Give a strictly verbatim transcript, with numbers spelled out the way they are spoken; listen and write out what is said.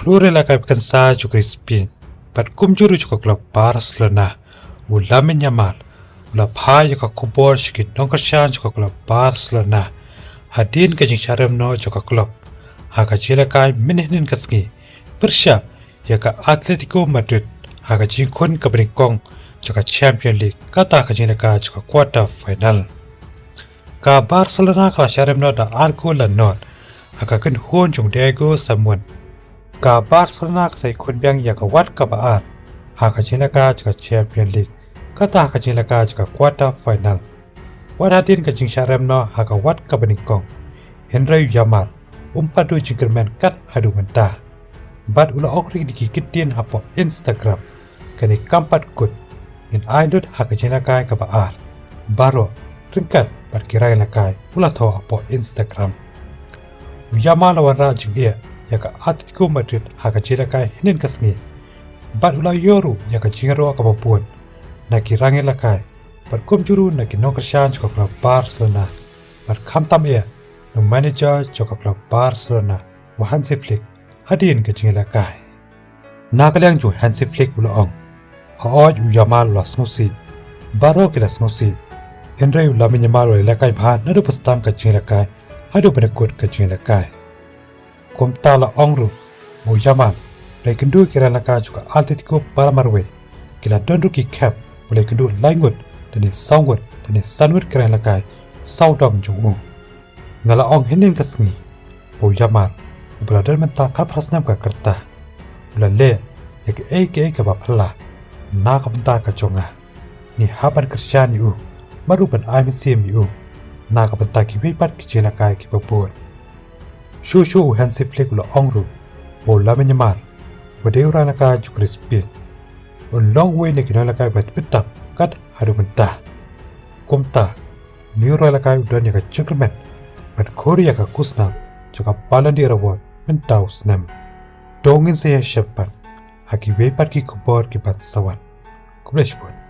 Klub ïalehkai bakynsa jong ka ri Spain bad kumjuh ruh jong ka klub Barcelona, u Lamine Yamal, u la phah ïa ka khubor sha ki nongkyrshan jong ka klub Barcelona hadien ka jingshah rem noh jong ka klub ha ka jingïalehkai mynhynnin ka sngi pyrshah ïa ka Atletico Madrid ha ka jingkhun kaba nyngkong jong ka Champions League, kata ka jingïalehkai jong ka quarter final. Ka Barcelona ka la shah rem noh da ar gol la nod ha ka kynhun jong u Diego Simeone. Ka Barcelona ka sa ïakhun biang ïa ka wat kaba ar ha ka jingïalehkai jong ka Champions League, kata ha ka jingïalehkai jong ka quarter final. Wat hadien ka jingshah rem noh ha ka wat kaba nyngkong, hynrei u Yamal um pat duh jingkyrmen kat haduh mynta. Bad u la ong ruh ïa ki kyntien hapoh Instagram, kane kam pat kut, ngin ai lut ha ka jingïalehkai kaba ar. Baroh ryngkat bad ki rangïalehkai, u la thoh hapoh Instagram. U Yamal u la wanrah jingeh ïa ka Atletico Madrid ha ka jingïalehkai hynnin ka sngi, bad u la ïoh ruh ïa ka jingïaroh kaba bun na ki rangïalehkai bad kumjuh ruh na ki nongkyrshan jong ka klub Barcelona, bad khamtam eh na u manager jong ka klub Barcelona, u Hansi Flick, hadien ka jingïalehkai. Na ka liang jong u Hansi Flick u la ong, hooid u Yamal u la sngewsih, baroh ki la sngewsih, hynrei u Lamine Yamal u la ïalehkai bha naduh ba sdang ka jingïalehkai haduh ban da kut ka jingïalehkai. Kumta la ong ruh ba u Yamal u la ïakynduh ïa ki rangïalehkai jong ka Atletico baroh marwei. Ki la don ruh ki khep ba u la ïakynduh lai ngut, lane saw ngut, lane san ngut ki rangïalehkai sawdong jong u. Nga la ong hynnin ka sngi ba u Yamal, uba la don mynta khatphra snem ka rta, u la leh ïa kaei kaei kaba phylla na ka bynta ka jong nga. Ngi hap ban kyrshan ïa u, bad ruh ban ai mynsiem ïa u na ka bynta kiwei pat ki jingïalehkai kiba bun. Shuh shuh u Hansi Flick u la ong ruh ba u Lamine Yamal, uba dei u rangïalehkai jong ka ri Spain, un long uwei na ki nongïalehkai ba tbit tam kat haduh mynta. Kumta, une u rangïalehkai u don ïa ka jingkyrmen ban khur ïa ka khusnam jong ka Ballon d'Or award mynta u snem. To ngin sa ïashem pat ha kiwei pat ki khubor kiban sa wan. Khublei shibun.